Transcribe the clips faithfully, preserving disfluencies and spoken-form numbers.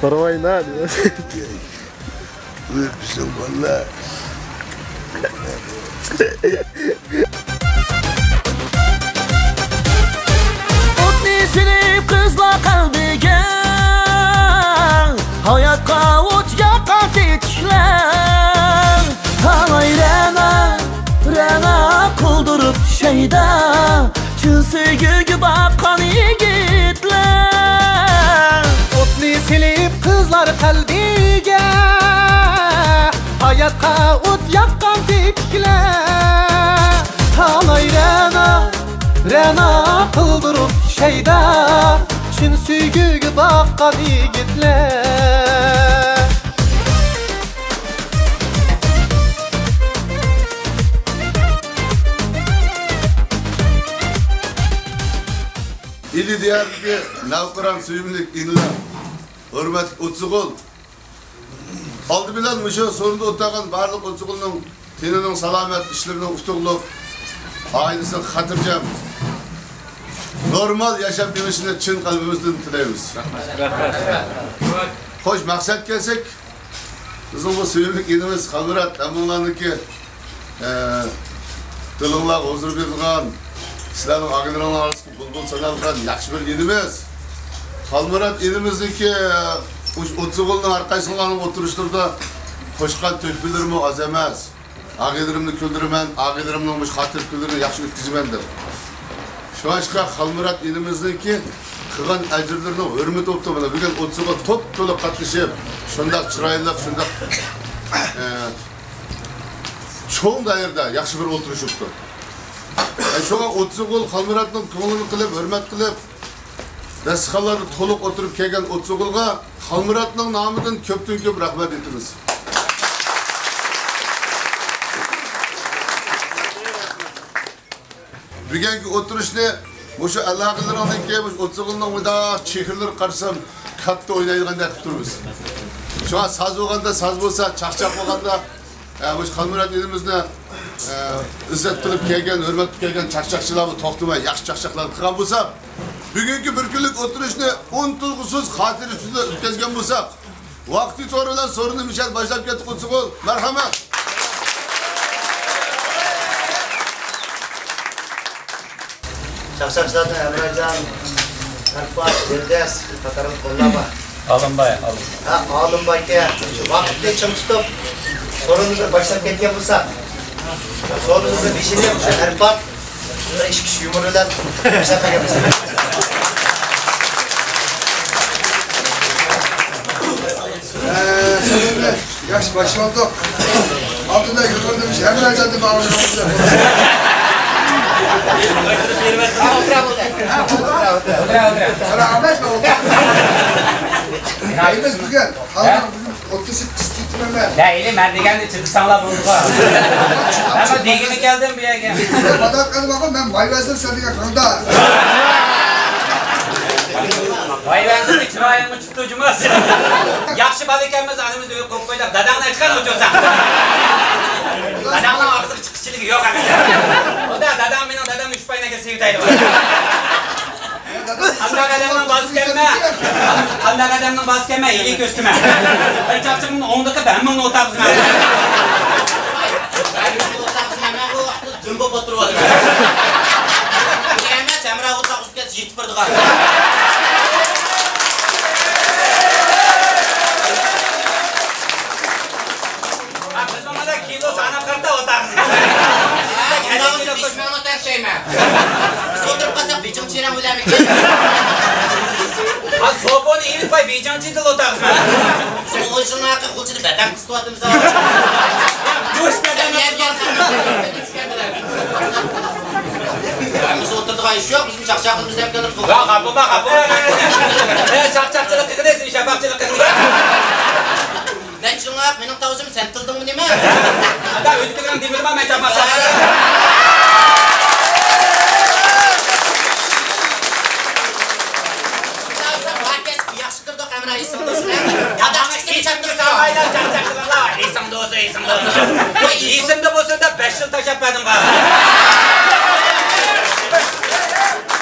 قارىماينا دېمەس. بۇ بىزنىڭ بالىلار. ئوتنى سېلىپ قىزلار قەلبىگە، ھاياتقا ئوت ياققان تېتىكلەر. تالاي رەنا، رەنا قىلدۇرۇپ شەيدا، چىن سۆيگۈگە باققان يىگىتلەر. ئوتنى سېلىپ قىزلار قەلبىگە، ھاياتقا ئوت ياققان تېتىكلەر. تالاي رەنا، رەنا قىلدۇرۇپ شەيدا، چىن سۆيگۈگە باققان يىگىتلەر. ئىلى دىيارىدىكى نەۋقىران سۆيۈملۈك ئىنىلار، ھۆرمەتلىك ئوتسىغۇل. ئالدى بىلەن مۇشۇ سورۇندا ئولتۇرغان بارلىق ئوتسىغۇلنىڭ تېنىنىڭ سالامەت، ئىشلىرىنىڭ ئۇتۇقلۇق، ئائىلىسىنىڭ خاتىرجەم، نورمال ياشاپ بېرىشىنى چىن قەلبىمىزدىن تىلەيمىز. خوش، مەقسەتكە كەلسەك، بىزنىڭ بۇ سۆيۈملۈك ئىنىمىز خالمۇرات ھەممىڭلارنىڭكى، ئە، دىلىڭلارغا ھۇزۇر بېرىدىغان، سىلەرنىڭ ئاغىنىلىرىڭلار ئارىسىدىكى بۇلبۇل سانالغان ياخشى بىر ئىنىمىز. خالمۇرات ئىنىمىزنىڭكى، ئە، ئوتسىغۇلنىڭ ھەر قايسىڭلارنىڭ ئولتۇرۇشلىرىدا قوشقان تۆھپىلىرىمۇ ئاز ئەمەس. ئاغىنىلىرىمنى كۈلدۈرىمەن، ئاغىنىلىرىمنىڭ مۇشۇ خاتىرە كۈنلىرىنى ياخشى ئۆتكۈزىمەن دەپ. شۇڭلاشقا خالمۇرات ئىنىمىزنىڭكى قىلغان ئەجىرلىرىنىڭ ھۆرمىتى بوپتۇ. مانا بۈگۈن ئوتسىغۇل توپتولۇق قاتنىشىپ، شۇنداق چىرايلىق، شۇنداق، ئە، چوڭ دائىرىدە ياخشى بىر ئولتۇرۇش بوپتۇ. ئە، شۇڭا ئوتسىغۇل خالمۇراتنىڭ كۆڭلىنى قىلىپ، ھۆرمەت قىلىپ، داستىخانلاردا تولۇق ئولتۇرۇپ كەلگەن ئوتسىغۇلغا خالمۇراتنىڭ نامىدىن كۆپتىن كۆپ رەھمەت ئېيتىمىز. بۈگۈنكى ئولتۇرۇشنى مۇشۇ ئەلاقىلىرىڭدىكى مۇشۇ ئوتسىغۇلنىڭ مۇنداق چېھرىلىرىگە قارىسام، كاتتا ئوينايدىغاندەك قىلىپ تۇرىمىز. شۇڭا ساز بولغاندا ساز بولسا، چاقچاق بولغاندا، ئە، مۇشۇ خالمۇرات ئىنىمىزنى، ئە، ئىززەت قىلىپ كەلگەن، ھۆرمەت قىلىپ كەلگەن چاقچاقچىلارمۇ توختىماي ياخشى چاقچاقلارنى قىلغان بولسا، بۈگۈنكى بىر كۈنلۈك ئولتۇرۇشنى ئۇنتۇلغۇسىز خاتىرە ئۈستىدە ئۆتكۈزگەن بولساق، ۋاقتى توغرا بىلەن سورۇننى مىشەل باشلاپ كەتتۇق، ئوتسىغۇل. مەرھەمەت. چاقچاقچىلاردىن ئەمراجان، ئەرپات، بىردەس قاتارلىق قوللار بار. ئالىمباي، ئالىم. ھە، ئالىمبايكەن. شۇ ۋاقىتنى چىڭ تۇتۇپ، سورۇنىمىزنى باشلاپ كەتكەن بولساق، سورۇنىمىزنىڭ بېشىنى شۇ ئەرپات، شۇ ئىككى كىشى يۇمۇر بىلەن باشلاپ كەتكەن بولساق. ئە، سۆزۈمنى ياخشى باشلىۋالدۇق. ئالدىدا يۇقىرىدا بىز ھەممە جايدا باغلىنىمىز. ئولتۇرا، ئولتۇرا. ئولتۇرا، ئولتۇرا. سالاھەمەت بولدى. بىز بۈگۈن خەلقنىڭ بۈگۈن ئولتۇرۇشى قىستىتمەمە. يا، ئېلى، مەن دېگەننى چىقساڭلار بولدىغۇ. مەن دېگىلى كەلدىم بۇ يەرگە. مەن ماي بەرسەم سەن دېگەن قىلدا. ماي بەرسەم چىرايىڭمۇ چىقتى جۇما. ياخشى بالا ئىكەنمىز، ئانىمىزنى ئۆيگە قويۇپ قويدۇق. داداڭنى ئاچقان ئوچۇرساڭ. داداڭنىڭ ئاغزىغا چىقىشچىلىكى يوق ئەمەس. ئۇدا داداڭ مېنىڭ دادامنى ئۈچ پايناكا سېۋىتەيدىغۇ. قانداق ئادەمنىڭ بالىسى ئىكەنمەن؟ قانداق ئادەمنىڭ بالىسى ئىكەنمەن؟ ھېلى كۆستىمەن. بىر چاقچىقىمنى ئوڭدا قىلىپ ھەممىڭنى ئوتاغۇزىمەن. جۇمبو باتۇرۇۋالىمەن. ئەمەس، ھەمراھ ئوتاغۇزۇپ كەتسە يېتىپ بارىدىغان. ھە، بىز مانا كىلو ساناپ قارىتا ئوتاغۇزىمەن. ھە، ئۇنداق بولسا بەش مىڭنى تەڭشەيمەن. بىز ئولتۇرۇپ قالساق بېيجىڭ چىرەڭ ئۆلەرمىكىن؟ ھە، سوپۇنى ئېلىپ قوي، بېيجىڭ چىدىل ئوتاغۇزىمەن. بىز ئون يىلنىڭ ھەققى قىلچىنى بەتەم قىستىۋاتىمىز. گۆش بەتەم. ھەممىسى ئولتۇرىدىغان ئىش يوق، بىزمۇ چاقچاق قىلىمىز دەپ كەلدۇق. ۋا، خاپا بولما، خاپا بولما. ئە، چاقچاقچىلىق قىلغىنى، سەن شاپاقچىلىق قىلغىنى. نەچچە يىللىق مېنىڭ تاۋۇشۇم، سەن تىلدىڭمۇ نېمە؟ ئاتا، ئۆتكۈزگەن دېمىدىما مەن چاقماق ساقلىدىم. ياخشى كىردۇق، ئەمرا ئېسىڭ دۇرسۇن، ھە؟ ياتاق چىقسا، ئېسىڭ دۇرسۇن. ئايلار چاقچاق قىلىڭلار، ئېسىڭ دۇرسۇن، ئېسىڭ دۇرسۇن. ۋاي، ئېسىمدە بولسۇن دەپ بەش يىل تاشلاپ بەردىم.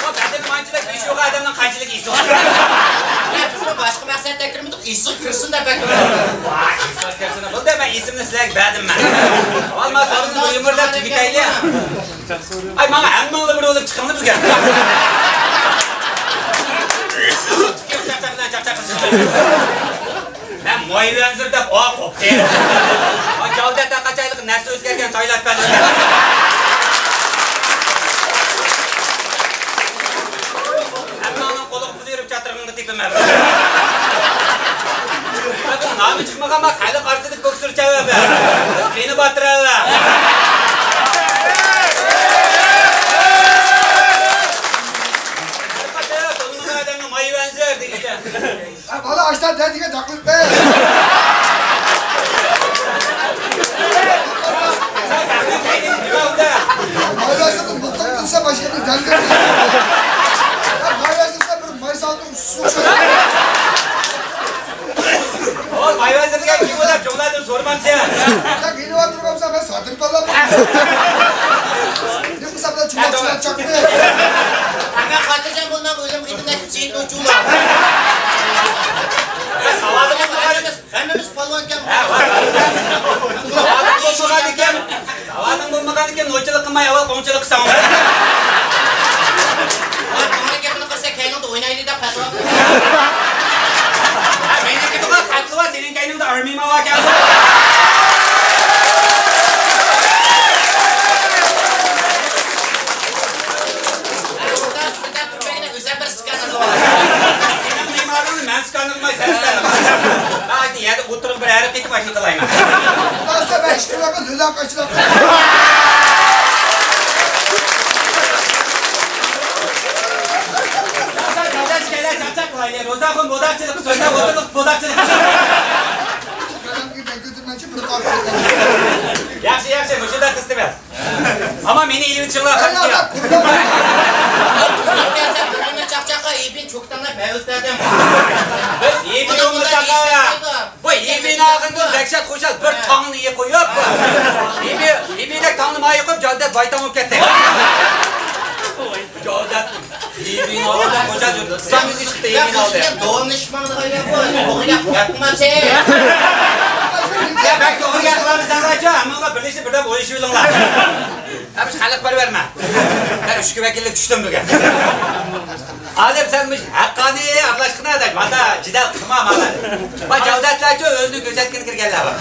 بۇ بەدىنى مانچىلىك ئىش يوق ئادەمنىڭ قانچىلىك ئېسى بار؟ يا، بىزمۇ ئېسىغا كىرسۇن دەپ بەكرەك. ۋاي، ئېسىغا كىرسۇن. بولدى، مەن ئېسىمنى سىلەرگە بەردىم مەن. ئاۋۋال مانا سورۇننى بىر يۇمۇرلاپ تۈگىتەيلى. ئاي، ماڭا ھەممىڭلار بىر بولۇپ چىقىڭلار بۈگۈن. مەن ماي ۋەنزىر دەپ ئا قوپتى. ھا، جاۋدەت ھەققاچايلىق نەرسە ئۆزگەرگەن تايلاپ بەردى. ھەممىڭنىڭ قولىغا پۇل يۈرۈپ چاتىرىغىڭغا تېپىمەن. نامى چىقمىغان ما خەلق ئارىسىدا بوكسور چاۋا بە. قېنى باتىرا بە. ماي ۋەنزىر دېگەن. ھە، بالا ئاشتا دەدىگە تاقىلىپ بەر. مايلاشتىن مۇقتىم بىلسە باشقىنى دەلدىر. ھە، مايلاشتىن بىر ماي سالدىم، سۇ. ئۇ مايۋەنزىرگە كىم ئويلاپ جۇڭلاردىن سورىمامسەن؟ سەن مېنى ئاتتۇرمامسەن، مەن ساتىرىپ ئالامەن. نېمە قىلسام بىلەن چۇڭلاپ چۇڭلاپ چاقتى. مەن خاتىرجەم بولماڭ، ئۆزۈم خېتىمدە سېيىت نوچۇلا. ساۋاتىڭ بولمىغان، ھەممىمىز پالۋانكەن. ساۋاتىڭ بولمىغان ئىكەن. ساۋاتىڭ بولمىغان ئىكەن، نوچىلىق قىلماي ئاۋۋال قوڭچىلىق قىلساڭ. توغرا گەپنى قىلسا كەينىڭدە ئوينايلى دەپ پەتىۋا. مېنىڭكى بۇغا خەتلىۋا، سېنىڭ كەينىڭدە ئارمىيما باركەن. ئۆزەن بىر سېنىڭ نېمارىڭنى مەن سىكانىغىماي، سەن سىكانىغىماي. ھازىر يەردە ئولتۇرۇپ بىر ھەرىپ قېتىپ ئاشۇنى قىلايمەن. باشتا بەش كىلوغا لۆلەپ قاچىلاپ. روزاخۇن بوداقچىلىق سۆزلەپ ئولتۇردۇق، بوداقچىلىق. ياخشى، ياخشى، مۇشۇنداق قىستىمەن. ئەمما مېنى ئېلىۋېتىشىڭلار خەتكە. بىرىنى چاقچاققا ئېبىن چوكتاڭلار مەۋز بەردىم. بىز ئېبىن ئوڭلىساققا. بۇ ئېبىن ئاغىنىدىن دەھشەت خۇشال بىر تاڭنى يېقىپ قويۇپ، ئېبى، ئېبىدەك تاڭنى ما يېقىپ، جاۋدەت بايتاڭ بولۇپ كەتتى. جاۋدەت. ئېبىن ئالدى، خوجا يۇرتى. ئىسلام يۈزى چىقتى، ئېبىن ئالدى. داۋاملىشىپ ماڭىدىغان گەپ بۇ. توغرا گەپ قىلمامسەن؟ يا، بەك توغرا گەپ قىلامسەن، راجا. ھەممىڭلار بىرلىشىپ بىردەم ئويلىشىۋېلىڭلار. ھە، بىز خەلق پەرۋەرمە. مەن ئۈچكە ۋەكىللىك چۈشتۈم بۈگۈن. ئالىم، سەن مۇشۇ ھەققانىي ئارىلاشقىنا دەك، مانا جېدەل قىلما مانا. ما جاۋدەتلەرچۇ ئۆزىنى كۆرسەتكىلى كىرگەنلەر بار.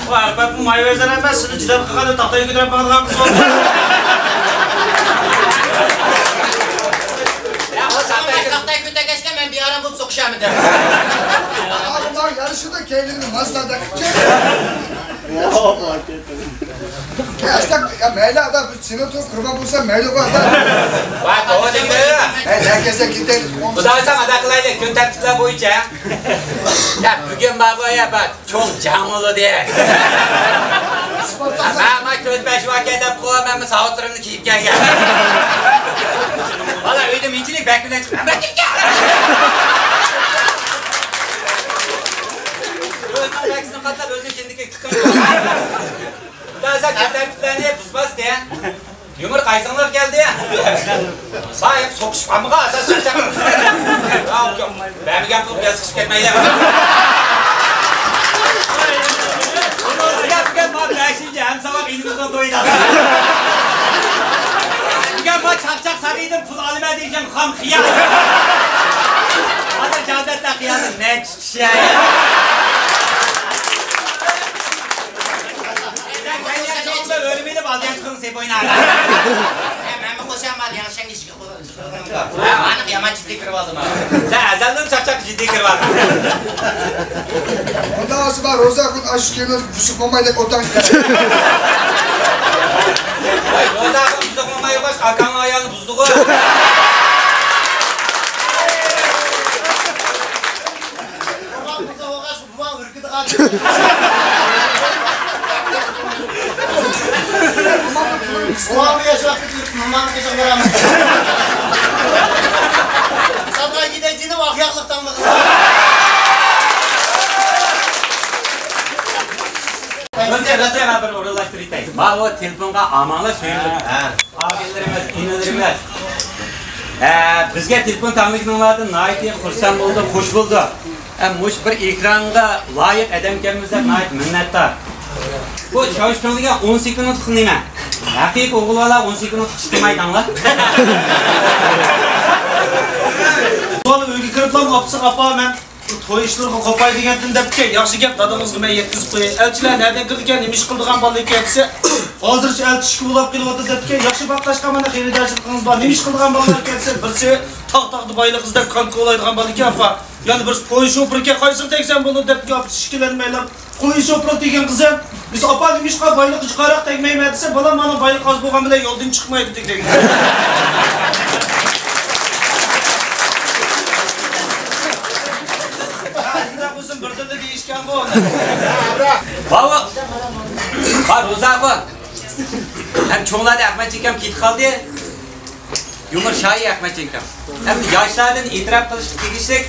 بۇ ئەلبەتتە ماي ۋەزىر ئەمەس، سىزنى جىدەل قىلغاندا تاختاينى كۆتۈرۈپ ماڭىدىغان قىز بولدى. يا، ئۇ تاختاي كۆتەرگەچكە مەن بىئارام بولۇپ سوقۇشامىدىم. ئاغزىڭ يارىشىدۇ، كەينىڭنى مازدا دەپ. يا، ئاشتاق، يا، مەيلى، ئادا، بىز سېنىڭ تۇرۇپ قۇربان بولسا مەيلىغۇ، ئادا. ۋاي، توۋا دېمە. ھەي، نەگەسە كېتەيلى. خۇدا ساڭا ئادا قىلايلى، كۈن تەرتىپلەر بويىچە. يا، بۈگۈن بارغۇ، يا، بار. چوڭ جەڭ بولىدۇ. مەن، مەن تۆت بەش ۋاكە دەپ قويۇپ، مەن ساۋۇتلىرىمنى كىيىپ كەلگەن. بالا ئۆيدە مىنچىلىك بەك بىلەن چىقىپ، مەن كىيىپ كەلگەن. ئۆزىنىڭ بەكسىنى قاتلاپ، ئۆزىنىڭ كىندىكى تىقىم. خۇدا ساڭا كۆتەرتىپلەرنى بۇزماستى. يۇمۇر قايسىڭلار كەلدى؟ بايىق سوقۇشۇپ قالمىغان ئاساس چاقچاق. بەرمىگەن پۇل بىلەن سىقىشىپ كەتمەيلى. يا، بۈگۈن ما بەشىنچى ھەم ساۋاق ئىنىمىزنىڭ تويىدا. بۈگۈن ما چاقچاق سارىيىدىن پۇل ئالىمەن دېيىشىڭ خام خىيال. ھازىر جادەتتە خىيالدىن نەچچە چۈشەي. سەن كەينىڭ چوڭدا ئۆرۈپ ئېلىپ ئالدىغا چىقىڭ سېپ ئويناڭ. مەنمۇ قوشامدۇ ياڭشەڭ ئىشىككە قول. ھە، ئانىق يامان جىددىي كىرىۋالدىم. سەن ئەزەلدىن چاقچاق جىددىي كىرىۋالدىڭ. ئۇنداق بولسا مەن روزا كۈن ئاشۇ كىنونى بۇزۇپ بولمايدۇ ئوتاڭ. روزا كۈن بۇزۇپ بولمايدۇ، ئاكاڭنىڭ ئايالىنى بۇزدىغۇ. بۇ ۋاقىت ياشلىق ماما قېشىغا بارىمىز. ساتقان گىدەك جېنىم ئاق ياقلىق تاڭلىق. بىر، بىر، بىر ئورۇنلاشتۇرۇۋېتەي. ماۋۇ تېلېفونغا ئامانلا سۆيۈندۈم. ھە. ئاغىنىلىرىمىز، ئىنىلىرىمىز. ھە، بىزگە تېلېفون تاڭلىغىنىڭلاردىن ناھايىتى خۇرسەن بولدۇق، خۇش بولدۇق. مۇشۇ بىر ئېكرانغا لايىق ئادەمكەنمىز دەپ ناھايىتى مىننەتدار. بۇ شاۋشۇپىڭ دېگەن ئون سېكۇنتلۇق نېمە؟ ھەقىقىي ئوغۇل بالا ئون سېكۇنتلۇق ئىش قىلمايدىڭلار. بالا ئۆيگە كىرىپلا ئاپىسىغا، «ئاپا، مەن بۇ توي ئىشلىرىغا قوپاي دېگەنتىم» دەپتىكەن. «ياخشى گەپ، دادىڭىزغا مەن يەتكۈزۈپ قوياي. ئەلچىلەر نەدىن كىرىدىكەن، نېمە ئىش قىلىدىغان بالىكەن؟» دېسە، «ھازىرچە ئەلچى ئىشكە بولاپ قېلىۋاتىدۇ» دەپتىكەن. «ياخشى، باققاچقا مانا خېرىدارچىلىقىڭىز بار. نېمە ئىش قىلىدىغان بالىلاركەن؟» دېسە، «بىرسى تاغ-تاغدا بايلىق ئىزدەپ كان كولايدىغان بالا ئىكەن، ئاپا. يەنە بىرسى پويىز شوپۇرى ئىكەن، قايسىغا تەگسەم بولىدۇ؟» دەپ گەپ ئىككىلەنمەيلا، «پويىز شوپۇرىغا تەگگەن قىزىم.» دېسە، «ئاپا، نېمىشقا بايلىققا جىقراق تەگمەيمەن؟» دېسە، «بالام، مانا بايلىق ئاز بولغان بىلەن يولدىن چىقمايدۇ» دېگەن. ھە، شۇنداق بولسۇن، بىردىنلا دېيىشكەن بۇ. باۋا، ھە، روزاخۇن. ھەم چوڭلاردا ئەخمەتجان ئاكام كېتىپ قالدى. يۇمۇر شاھى ئەخمەتجان ئاكام. ئەمدى ياشلاردىن ئېتىراپ قىلىشقا تېگىشلىك،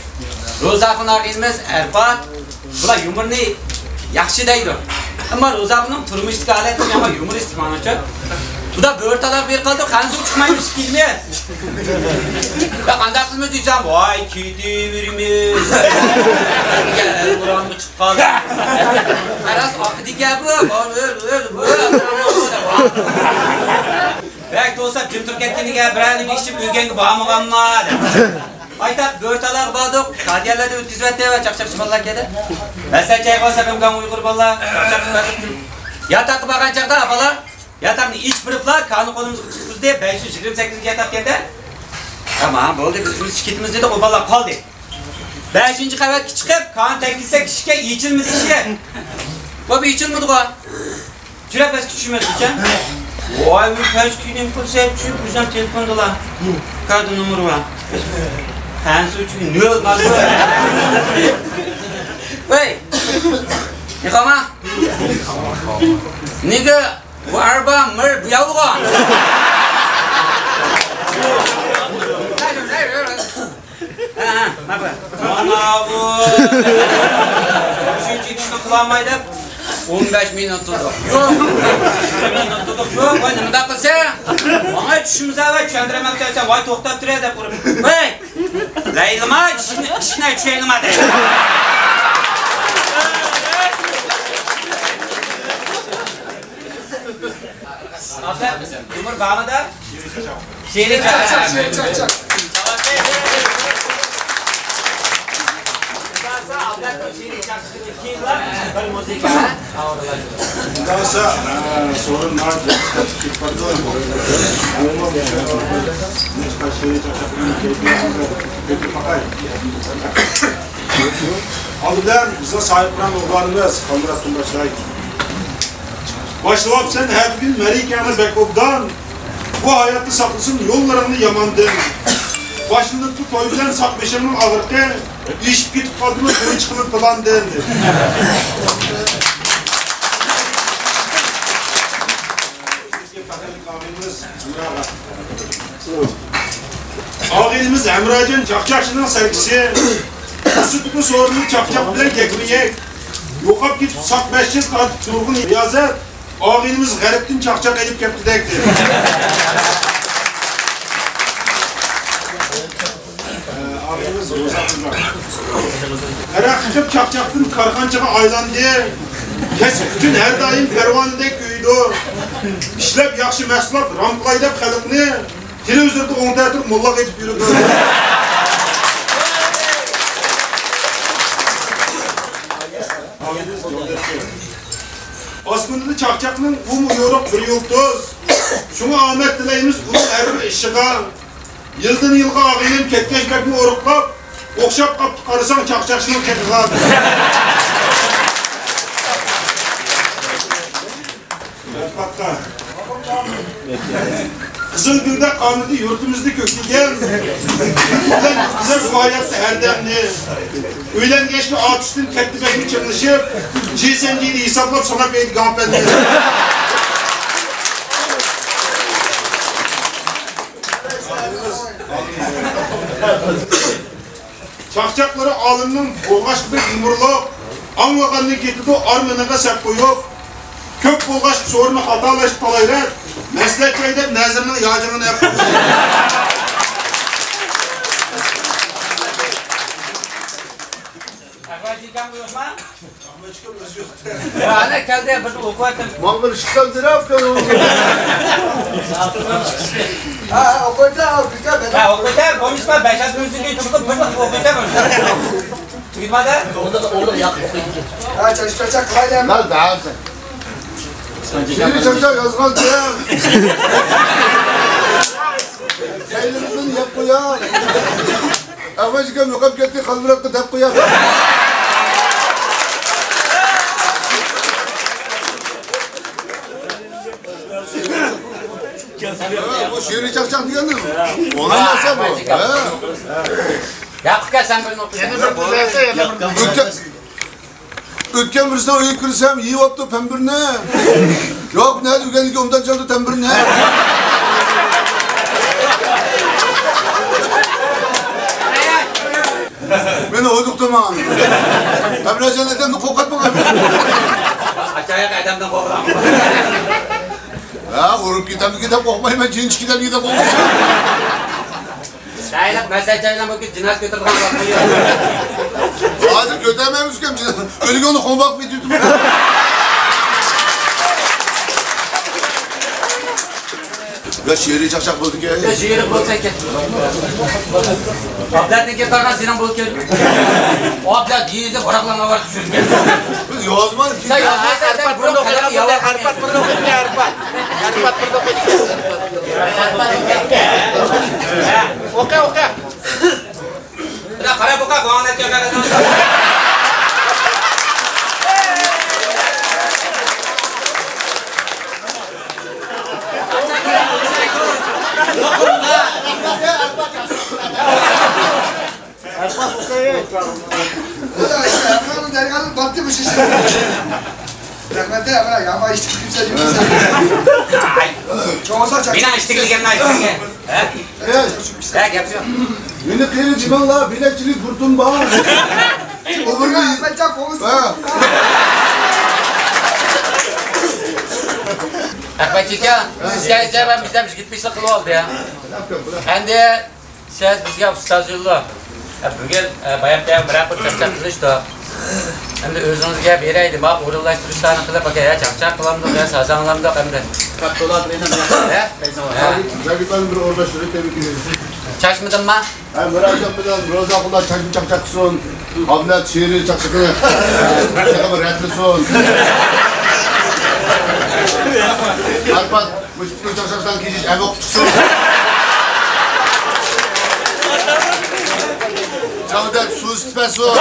روزاخۇن ئاغىنىمىز ئەرپات، بۇلار يۇمۇرنى ياخشى دەيدۇ. ئەمما روزاخۇننىڭ تۇرمۇشتىكى ھالەتلىرى يامان يۇمۇرىستىك ماڭىچۇ. بۇدا بۆرە تالاق بېرىپ قالدۇق، خەنزۇ چىقمايمىز كېلىمىز. يا قانداق قىلىمىز دېسەم، ۋاي كېتىۋېرىمىز. يا ئۇرانغا چىقىپ قالدى. راست ئاقىدىكەن بۇ. بەك توساپ جىم تۇرۇپ كەتكىنىگە بىرەر نېمە ئىچىپ ئۆگەنگە بارمىغانما دەپ. پايتەخت بۆرتالاغا باردۇق. كادىيەنلەردە ئۆتكۈزۈۋەتتى ۋە چاقچاقچى بالىلار كەلدى. مەسىلەن، چايغا سەبەم گاڭ ئۇيغۇر بالىلار چاقچاق چىقىرىپ، ياتاققا بارغان چاقتا بالىلار ياتاقنى ئېچىپ بېرىپلا كانى قولىمىزغا تۇتقۇزدى. بەش يۈز يىگىرمە سەككىزىنچى ياتاق ئىكەندە. تامام، بولدى، بىز ئۆزىمىز كېتىمىز دېدۇق، ئۇ بالىلار قالدى. بەشىنچى قەۋەتكە چىقىپ كانى تەگكۈزسەك ئىشىككە، ئېچىلمىدى ئىشىك. بۇ ئېچىلمىدىغۇ. چۈشۈرە پەسكە چۈشمەسمىكەن؟ ۋاي، بۇ پەسكە نېمە قىلسا چۈشۈپ، ئۆزۈم تېلېفوندىلا. كارتا نومۇرى بار. قەنسۇ چۈشۈپ نۆل قالدى. ۋەي! يىقاما! نېگە بۇ ئەربا مىر بۇياۋغا! ھە، ھە، مانا بۇ. شۇنچە ئىشنى قىلالماي دەپ، ئون بەش مىنۇت تۇردۇق. يوق. ئون بەش مىنۇت تۇردۇق. يوق، ۋاي، نېمىنداق قىلسا؟ ماڭا چۈشىمىز ۋە چۈشەندۈرەمەن دېسەم، ۋاي، توختاپ تۇرە دەپ ئۇرۇپ. ۋەي! لەيلىما، ئىشنى، ئىشنى چۈشەيلىما دەيدۇ. ئابلەت، يۇمۇر بارمىدا؟ شېرىن چاقچاق. شېرىن چاقچاق. ئابلەتنىڭ شېرىن چاقچىقىدىن كېيىنلا بىر مۇزىكا. ئۇنداقسا، سورۇن ماڭا كېتىپ بارىدۇ. نېمىشقا شېرىن چاقچاق بىلەن كەيپىياتىمىزنى كۆتۈرۈپ باقاي. ئالدى بىلەن بىزنىڭ ساھىبقىران ئوغلانىمىز خالمۇراتتىن باشلايلى. باشلاۋاپسەن ھە بۈگۈن مەرىكەڭنى بەك ئوبدان، بۇ ھاياتتا ساقلىسۇن يوللىرىڭنى ياماندىن. باشلىنىپتۇ توي بىلەن ساق بېشىڭنىڭ ئاغرىقى، ئېشىپ كېتىپ قالدىمۇ توي چىقىمىز پىلاندىن. ئاغىنىمىز ھەمراجان چاقچاقچىنىڭ سەركىسى، ئۇسسۇتقا سورۇننى چاقچاق بىلەن يەكمۇ يەك. يوقاپ كېتىپ ساق بەش يىل تارتىپ تۇرغىنى رىيازەت، ئاغىنىمىز غەربتىن چاقچاق ئېلىپ كەپتىدەك. ئاغىنىمىز روزا قىلغان. ھەرەق چېقىپ چاقچاقتىن كارخانىچىغا ئايلاندى. كەسىپ ئۈچۈن ھەر دائىم پەرۋانىدەك كۆيىدۇ. ئىشلەپ ياخشى مەھسۇلات رامكىلاي دەپ خەلقنى، تېلېۋىزوردا ئوڭ تەتۈر موللاق ئېيتىپ يۈرىدۇ. ئاسمىنىدا چاقچاقنىڭ ئۇمۇ يورۇق بىر يۇلتۇز. شۇڭا ئامەت تىلەيمىز ئۇنىڭ ھەر بىر ئىشىغا. يىلدىن يىلغا ئاغىنەم كەتكەچ بەكمۇ ئورۇقلاپ، ئوخشاپ قاپتۇ قارىساڭ چاقچاقچىنىڭ قېقىغا. قىزىل گۈلدەك قانىتى يۇرتىمىزدا كۆكلىگەن، بىلەن يۈرگۈزەر بۇ ھاياتتا ھەردەمنى. ئۆيلەنگەچكە ئاتۇشتىن كەتتى بەكمۇ چىرلىشىپ، جى سەن جىنى ھېسابلاپ ساناپ بەرگەن ئاپەتنى. چاقچاقلىرى ئالىمنىڭ بولغاچقا بەك يۇمۇرلۇق، ئاڭلىغاندىن كېتىدۇ ئارمىنىغا سەپ قويۇپ. كۆپ بولغاچقا سورۇنى خاتالاشتى تالايرەت، مەسلىھەتچى ھەيدەپ نەزىرنىڭ ياجىڭىنى ئەپ قويدى. ئانا كەلدى، بىر ئوقۇۋاتىمىز. ماڭا بىر ئىشقا بېرىپ كەل. ھە، ھە، ئوقۇيسا، ھە، ئوقۇيسا، بولمىسا، بەش ئالتە مىنۇتتىن كېيىن چىقىپ، بىر ئوقۇيسا، بولمىسا. تۈگىدىمۇ؟ ھە، چاچ، چاچ، چاچ قىلايلى. ھە، دەۋەرسەن. شېئىرىي چاقچاق يازغانتىم. سەيلىمىزدىن يەپ قويار. ئەۋەج ئىكەن يوقاپ كەتتى، قالمىراتقا دەپ قويار. بۇ شېئىرىي چاقچاق دېگەننى ئوڭاي نەرسە بۇ. ھە. ياقۇپ ئاكا، سەن بىرنى ئوقۇ. يەنە بىر، يەنە بىر. ئۆتكەن، ئۆتكەن بىرسىنىڭ ئۆيىگە كىرسەم، يېيىۋاپتۇ پەمبىرنى. ياقۇپ نەدە ئۆگەندىكىن، ئوبدان چالدى تەمبىرنى. مېنى ھودۇقتىماڭ. ئەبلەجان ئادەمدىن قورقاتمىغان. ئاچاياق ئادەمدىن قورقىدۇ. ھە، ئۇرۇپ كېتەمدىكىن دەپ قورقمايمەن، جىنچىك كېتەمدىكىن دەپ قورقىمەن. سايلىق مەسەل چايلان بولۇپ جىناز كۆتۈرىدىغان ۋاقتى يوق. ھازىر كۆتەرمەيمىز ئۇكام، جىناز. ئۆلگەننى قوڭ باقىپ كېتىۋېتىمىز. يا شېئىرىي چاقچاق بولدىكەن. يا شېئىرىي بولسا ئىكەن. ئابلەتنىڭكى قارىغان سېنىڭ بولۇپ كەلدى. ئابلەت يېزىپ ۋاراقلارنى ئاۋارە چۈشۈرگەن. بىز يازمايمىز. سەن يازمايسەن، سەن ئەرپات بۇرۇن بىر قەلەم ياۋا قەلەم. ئەرپات بىر ئوقۇيدىكەن. ئەرپات بىر ئوقۇيدىكەن. ئوقۇ، ئوقۇ. بىر قاراپ باقاي، قوڭغان ئەتكەن قەرەدىڭىز. رەھمەت، ئەمرا، يامان ئىشتىك كىمسە يوق. مېنىڭ ئىشتىكلىكىمنى ئېيتىڭ. ھە؟ ھە، گەپ يوق. مېنى قېرى دېمەڭلار، بىلەكچىلىك بۇرتۇم بار. ئۇ بىرنى، ھە. ئەخمەت ئاكا، سىزگە ئېيتسام، بىز ھەم يىگىرمە بەشلىك قىلىپ ئالدى، ھە. ئەمدى سىز بىزگە ئۇستاز يوللىدى. بۈگۈن، ئە، بايام بىر ھەپتە چاقچاق قىلىشتۇق. ئەمدى ئۆزىڭىزگە بېرەيلى، ما ئورۇنلاشتۇرۇشلارنى قىلىپ، ئاكا، يا چاقچاق قىلامدۇق، يا سازاڭلامدۇق ئەمدى. ھە؟ زاگىتلارنى بىر ئورۇنلاشتۇرۇپ تەبرىكلەيمىز. چاچمىدىمما؟ ھە، مۇراجىئەت بىلەن روزا ئاخۇنلار چاچما چاقچاق قىلسۇن. ئابلەت شېئىرىي چاقچىقىنى چاقچىقىنى رەتلىسۇن. ئەرپات مۇشۇ پۈتۈن چاقچاقلارنى كېچىش ئەمە ئوقۇپ چىقسۇن. جاۋدەت سۇ ئىسىتىپ بەرسۇن.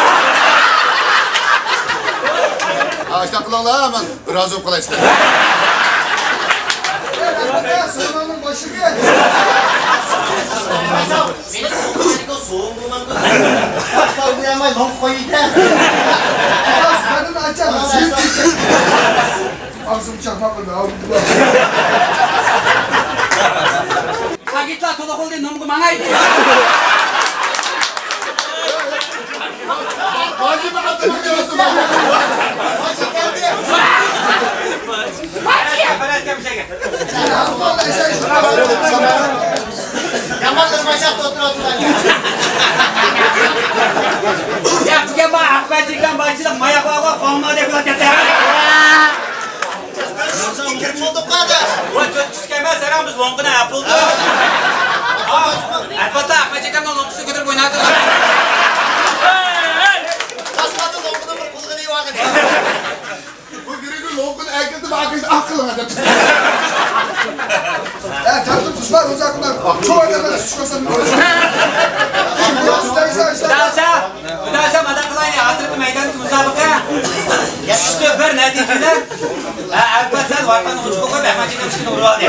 ھە، ئاشۇنداق قىلىڭلار، مەن رازى بولۇپ قالاي سىلەرگە. ئاغزىم چاقماق بولدى. ساكىتلا، تولا قولدى نومغا ماڭاي. يامان بىر ماشاق ئولتۇرۇۋاتىدۇ. ياق، دېگەن بار، ئەخمەت دېگەن بارچىلىق ماياقلارغا قوڭما دەپ كېتەر. كىرىپ بولدۇق قارداش. ۋاي، تۆت كىشىلىك ئەمەس، سەرەڭ بىز لوڭقىنى ئەپ بولدۇق. ئەلۋەتتە، ئەخمەت ئاكامنىڭ لوڭقىسىنى كۆتۈرۈپ ئويناۋاتىدۇ. تاسمادا لوڭقىنىڭ بىر قۇلىقىنى يېۋالغان. بۇ گىرىگۈ لوڭقىنى ئەكىردى، ئاكىسى ئاق قىلغان دەپ. ھە، تەرتىپ تۇتما، روزا ئاخۇنلار. شۇ ئادەملەر تۇتۇشماسان. داسا، داسا، مانا قىلايلى، ھازىرقى مەيداندىكى مۇسابىقە. ئۈچتە بىر نەتىجە بىلەن. ھە، ئەلۋەتتە، سەن ۋارقىراننى ئۇچقا قويۇپ، ئەخمەت ئاكام ئىشىكىنى ئۇرۇۋالدى.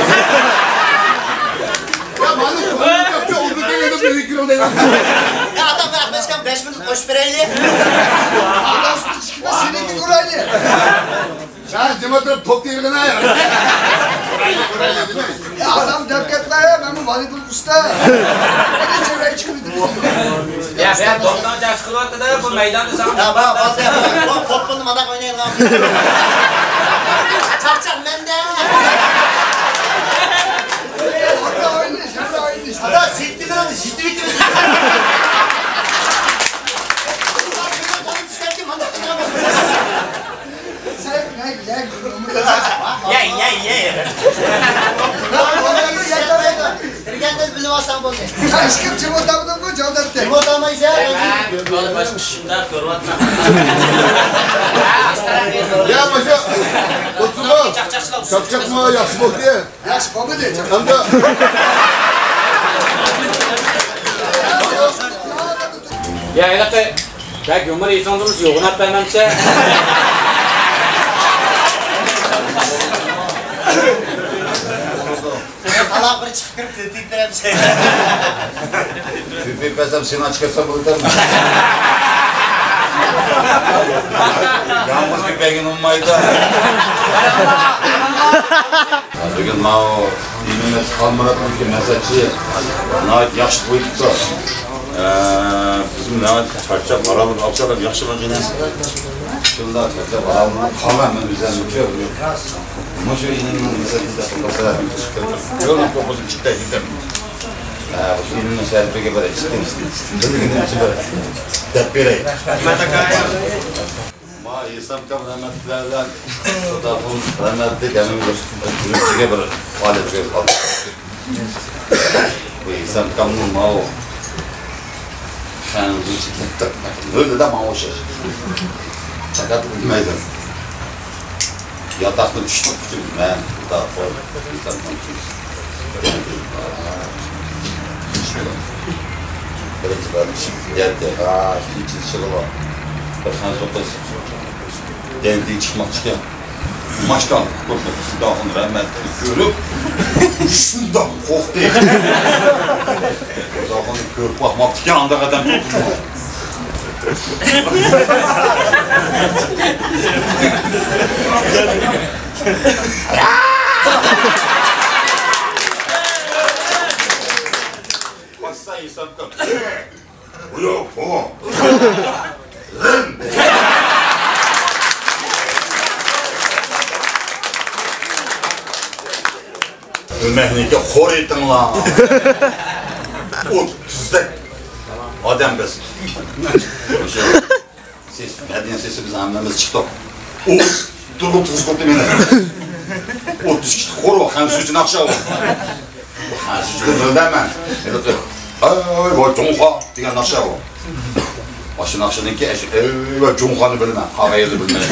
يا، مانا، ئۇ بىر كىرىڭ دەيمەن. يا، ئاتا، بىر ئەخمەت ئاكام بەش مىنۇت قوشۇپ بېرەيلى. سېنىڭكىنى ئۇرايلى. يا، جىم ئولتۇرۇپ توپ تېرىغىنا. يا، ئادەم دەپ كەتمە، يا، مەنمۇ ۋالىبول ئۇستا. يا، يا، دوپپىنى چاچ قىلىۋاتىدۇ، بۇ مەيداندا ساڭا. يا، بار، بار، بار. بۇ توپنى مانا ئوينايدىغان. چاقچاق مەندە. ئاتا، سېتىۋېتىمىز. بالا باشقا ئىش شۇنداق كۆرۈۋاتىمەن. يا، ماشا، ئوتتۇرما. چاقچاقچىلار. چاقچاقما، ياخشى بولدى. ياخشى بولمىدى. ئەمدى. يا، ھېلىقى بەك يۇمۇر يېسىڭىزمۇ يوغىناپ بەرمەمچە. تالاق بىر چىقىپ كىرىپ تېتىيىپ بېرەمسەن. تېتىيىپ بەرسەم سېنى ئاچىقىرسام بولىدۇ. يالغۇز كۆپەيگىنى ئۇنىمايدۇ. بۈگۈن ماۋۇ ئىمىنىز خالمۇراتنىڭكى مەسەتچى ناھايىتى ياخشى توي قىپتۇ. ئە، بىزمۇ ناھايىتى چارچاپ، ھارالىنىپ، ئاپچاقلاپ ياخشى بولغىنى. شۇنداق چارچاپ، ھارالىنىپ قالغان مەن ئۆزۈمنى. مۇشۇ ئىنىمنىڭ مەسەتچىسى قىلسا، يولنى توققۇزىنچى چىقتى دېدىم. ئە، مۇشۇ ئىنىمنىڭ شەرىپىگە بىر ئىككى، بىر دەپ بېرەي. ما ھېسامكام رەھمەتلىكلەر بىلەن خۇداخۇن رەھمەتلىك ھەممىمىز ئۈرۈمچىگە بىر پائالىيەتكە قالدۇق. بۇ ھېسامكامنىڭ ماۋۇ خەنزۇچە گەپ تاپمايدۇ. ئۆزىدە ماڭا ئوخشاش. پەقەت بىلمەيدۇ. ياتاقتىن چۈشتۈم، مەن خۇداخۇن ھېسامكام. بىرىنچى بار چىقىپ يەتتى، ھا، ئىچى چىقىۋا. بىر خەنزۇ قىز دەنتىگە چىقماقچىكەن. ماشتان قۇتۇلدى. خۇداخۇن رەھمەتلىك كۆرۈپ، شۇنداق قورقتى. خۇداخۇن كۆرۈپ باقماپتىكەن ئانداق ئادەم. قاچسا ھېسابقا. بۇ يوق، بۇ. ئۆمەكنىڭكى خور ئېتىڭلار. ئوتتۇزدەك ئادەم بىز. مۇشۇ سېس، مەدەنىيەت سېسى بىز ھەممىمىز چىقتۇق. ئۇ تۇرۇپ تۇرۇپ مېنى. ئوتتۇز ئىككى خور، خەنزۇچە ناخشا ئۇ. خەنزۇچىنى بىلمەيمەن. ھېلىقى، ھەي، ۋاي جۇڭخۇا دېگەن ناخشا ئۇ. ماشۇ ناخشىنىڭكى ئەشۇ، ھەي، ۋاي جۇڭخۇانى بىلمەن، قالغان يەرنى بىلمەيمەن.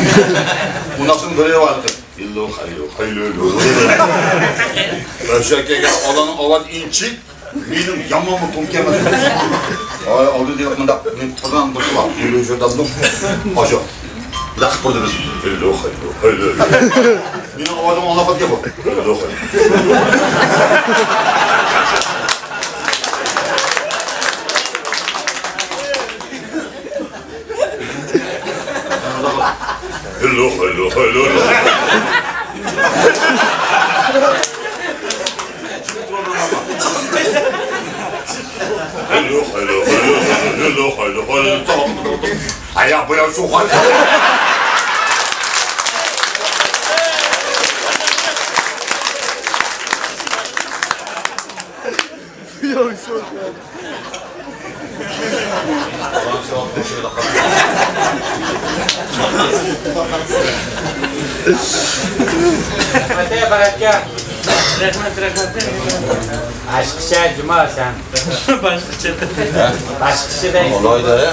بۇ ناخشىنى بىلىۋالدىم. ھېلو، خەيلو، خەيلو، ھېلو. ئۆشەك كەلگەن ئالانىڭ ئاۋازى ئىنچىك. مېنىڭ يامانمۇ توم كەلمەس. ھاي، ئالدىدا مۇنداق، مېنى قىزغان بولسىلا، يۈرۈشۈۋاتامدۇ. ئاشۇ. لەققە بۇرىدى بىز. ھېلو، خەيلو، خەيلو. مېنىڭ ئاۋازىمنى ئاڭلاپ قالدى بۇ. ھېلو، خەيلو. ھېلو، خەيلو، خەيلو. ھېلو، خەيلو، خەيلو، ھېلو، خەيلو، خەيلو. ئايا، بۇ ياق شۇ خەيلو. رەھمەت، رەھمەت. باشقىچە جۇما سەن. باشقىچە. باشقىچە دەيسەن. ئالاھىدە، ھە؟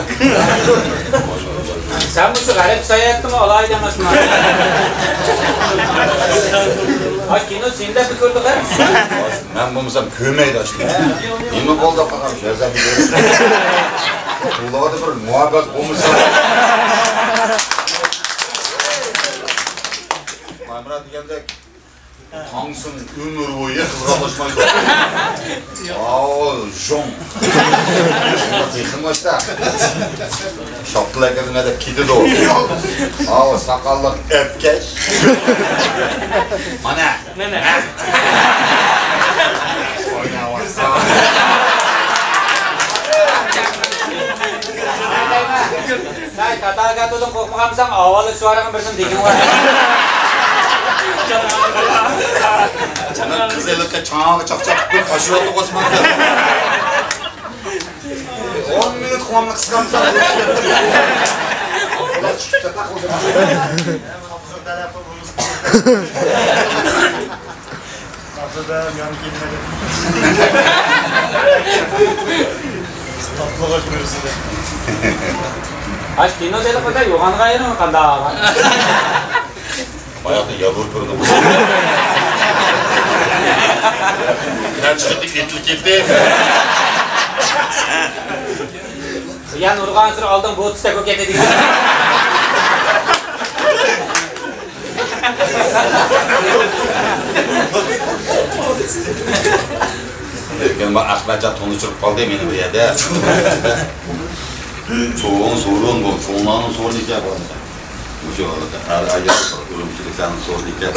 سەن مۇشۇ غەرب ساياھەتتىمۇ ئالاھىدە ئەمەسمۇ؟ ھا، كىنو سېنى دەپ كۆردۇق، ھە؟ مەن بولمىسام كۆرمەيدۇ ئاشۇنى. نېمە بولدى قاقام شەرزەم؟ بۇلاردا بىر مۇھەببەت بولمىسا. مامرا دېگەندەك تاڭسىڭ ئۆمۈر بويى قىزغا قوشمايدۇ. ئاۋۇ زوڭ. تېخىمۇ ئاشتا. شاپتىلار كىرمە دەپ كېتىدۇ. ئاۋۇ ساقاللىق ئەپكەش. مانا. مانا. سەن تاتاگاتودىن قورقمىغانمىسەن، ئاۋۋال سوئالىڭنى بىرسىنى دېگىن. قىز ھېلىقى چاڭىغا چاقچاق قىلىپ تاشلىۋاتىدۇ قوسماقتا. ئون مىنۇت قۇۋامنى قىسقانمىسام. تاتلىغاچ بىرسىدە. ئاش كىنو تېلېفوندا يوغانغا ئايرىڭ قانداق؟ باياقتا ياۋۇر كۆردۈم. نەچچە قېتىم ئېتىلىپ كەتتى. يان ئۇرغانسېرى ئالدىڭ بۇ تۈستەك بولۇپ كەتتى دېگەن. لېكىن بۇ ئەخمەتجان تونۇشتۇرۇپ قالدى مېنى بۇ يەردە. چوڭ سورۇن بۇ، چوڭلارنىڭ سورۇنى ئىكەن بۇ. مۇشۇ ئەر ئايال ئۈرۈمچىلىكلەرنىڭ سورۇنى ئىكەن.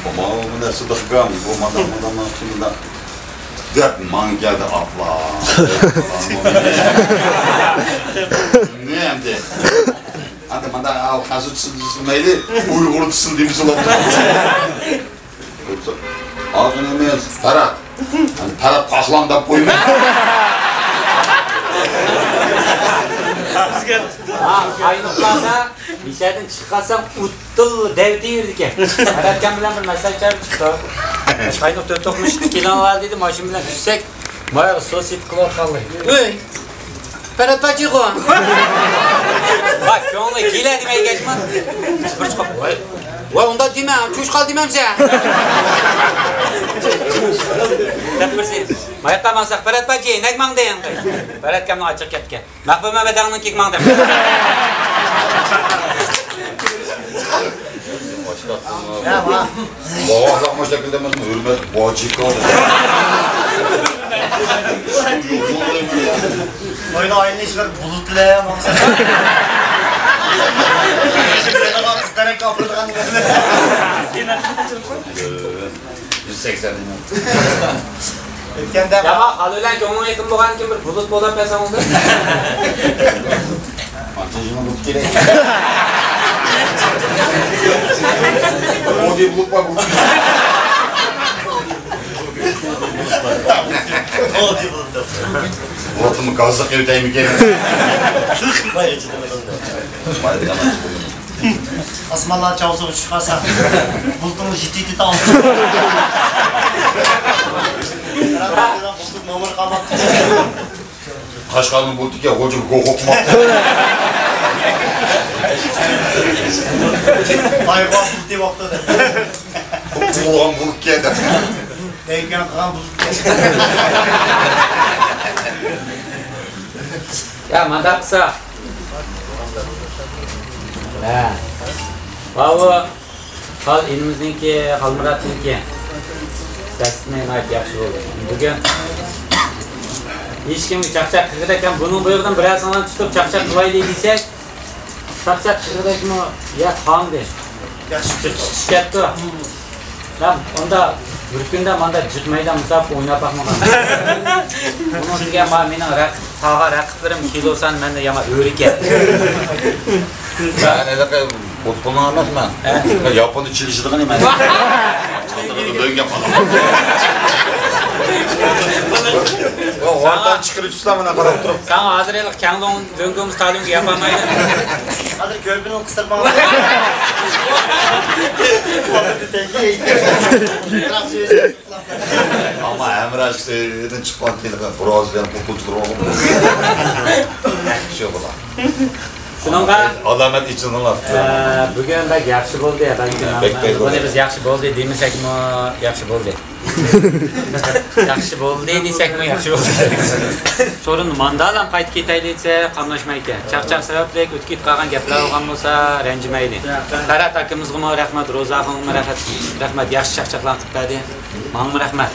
ئەمما بۇ نەرسە دىققام، بۇ مانداق، مانداق، مانداق، شۇنداق دەپ ماڭا كەلدى، ئاپلا. نېمە ئەمدى؟ ئەمدى مانا ئاۋۇ خەنزۇ تىلى مەيلى، ئۇيغۇر تىلى دېمىسىلا. ئاغىنىمىز پەرھات. پەرھات قاقلام دەپ قويماي. ھا، قاينۇقلاردا مىشەدىن چىقىپ قالسام ئۇتتۇل دەۋېتىۋېرىدىكەن. پەرھاتجان بىلەن بىر مەسلىھەت چىقىپ چىقتۇق. قاينۇق تۆت توقۇنۇش كېلىڭلار دېدى، ماشىنا بىلەن چۈشسەك، ماياغا سوسىيىتى قىلىۋاتقانلىرى. ئۆي! پەرھات پاچىغۇ. ۋاي، كۆڭلى كېلە دېمەيگەچمۇ. بىر چىقىپ، ۋاي. ۋاي، ئۇنداق دېمە، چوشقال دېمەمسەن. دەپ بىرسى. ماياققا ماڭساق، پەرھات پاچى، نەگ ماڭدىڭ؟ پەرھات كەمنىڭ ئاچچىقى كەپتىكەن. مەخپىي مەمەت ئاغىنىڭ كېك ماڭدىم. باشقا. يا، ۋاھ. بوۋاقلىق مۇشۇ شەكىلدە ئەمەسمۇ، ھۆرمەت ۋاجىكا. ئاينى ئاينى ئىشلار بۇلۇتلار ماڭسا. قىز تەرەپكە ئاپىرىدىغان. يۈز سەكسەن دېمەڭ. ئۆتكەندە يامان خالا بىلەن كۆڭلۈڭ يېقىن بولغاندىن كېيىن بىر بۇلۇت بولاپ بەرسەڭ بولدى. ئانچە يىلنىڭ بۇلۇت كېرەك. ئودى بۇلۇت بار بۇلۇت. ئودى بۇلۇت. بۇلۇتنى گازلىق ئۆتەيمىكىن؟ باي ئىچىدە. باي بىلەن. ئاسمانلار چاۋسىغا چۈشۈپ قالسا، بۇلۇتنىڭ يېتى يېتى تاڭ. بۇلۇت نومۇر قالماپتۇ. قاشقارنىڭ بۇلۇتىكەن، غوجىغا گوخ ئوقۇماپتۇ. ئايغا بۇلۇت دەپ. بولغان بۇلۇت كەلدى. دەيكەن قىلغان بۇلۇت كەلدى. يا، مانداق قىلسا. ھە. ماۋۇ خال ئىنىمىزنىڭكى، خالمۇراتنىڭكى دەستىنى ناھايىتى ياخشى بولدى. بۈگۈن ھېچكىمگە چاقچاق قىلغۇدەك ئەمەس. بۇنىڭ بۇيرۇقىدىن بىرەرسىڭلارنى تۇتۇپ چاقچاق قىلايلى دېسەك، چاقچاق قىلغۇدەكمۇ يا قالمىدى. ياخشى چىقىپ كەتتى. مەن ئۇندا بىر كۈندە ماندا جىق مەيدان مۇسابىقە ئويناپ باقمىغان. ئۇنىڭ دېگەن ما-، مېنىڭ رەق-، تاغا رەقىبلىرىم كىلوسان مەندە يامان ئۆرۈكەن. مەن ھېلىقى بۇتقۇنىڭ ئەمەسمەن. ھە؟ ياپوندا چېلىشىدىغان ئەمەس. چاتىقىدا دۆڭگەپ قالىمەن. ۋارتان چىقىرىپ تۇرسىلا مانا قاراپ تۇرۇپ. ساڭا ھازىر ھېلىقى كەڭدۇڭ دۆڭگىمىز تالونغا ياپالمايدۇ. ھازىر كۆرپىنى قىستۇرماڭلار. ئەمما ھەمراھ ئىككىسىدىن چىققان تېلېفون بىر ئاز بىلەن قوپۇل چىقىرىپ ئالغان. شۇ بولا. شۇنىڭغا ئالامەت ئېچىلدىڭلار. ئە، بۈگۈن بەك ياخشى بولدى، بەلكى بەك، بەك بۇنى بولدى. بىز ياخشى بولدى دېمىسەكمۇ ياخشى بولدى. ياخشى بولدى دېسەكمۇ ياخشى بولدى. سورۇن ماندالام قايتىپ كېتەيلى دېسە قاملاشمايدىكەن. چاقچاق سەۋەبلىك ئۆتۈپ كېتىپ قالغان گەپلەر بولغان بولسا رەنجىمەيلى. پەرھات ئاكىمىزغىمۇ رەھمەت، روزا خانىمغىمۇ رەھمەت، رەھمەت، ياخشى چاقچاقلارنى قىلىپ بەردى. ماڭىمۇ رەھمەت.